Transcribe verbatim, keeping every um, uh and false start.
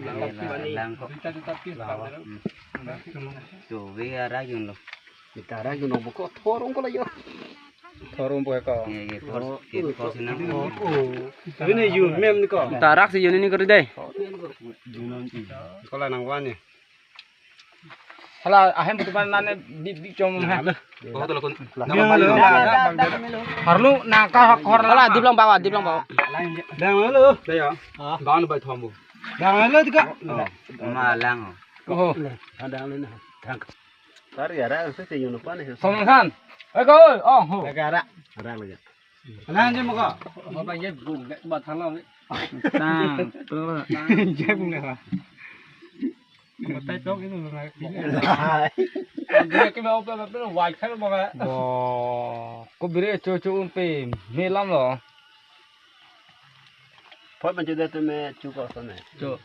Lang ko. Hmm. Chove arak yun lo. Kita arak yun lo, boko thorong ko la yo. Thorong po ko. Ye, ye, ko, ye, ko sinang. Ini yun mem ni ko. Ta arak si yun ni ko dei. Ko la nangvan ni. Hala, ahem butupan nane di, di chom ha. Ko to lo kun. Harlu nangka hok hor la. Hala, dip long bawa, dip long bawa. Dang lo. Dei ya. Bang bai thombu. Dang lo tika. Ma lang. Oh. Dang lo na. Thang. Tar ya ra se se yun pa ne. Song khan. Eh ko. Oh ho. Ka ra. Ra lo ya. Alang je mo ko. Mo ba ye gung de ba thang lo. Tang. Tang. Je gung de ba. Mo tai tok itu na. Bire ke ba opa ba pe wai khan mo ka. Bo. Ko bire cho cho un pe me lam lo. Phot man chu de tu me chu ko sa me. Cho.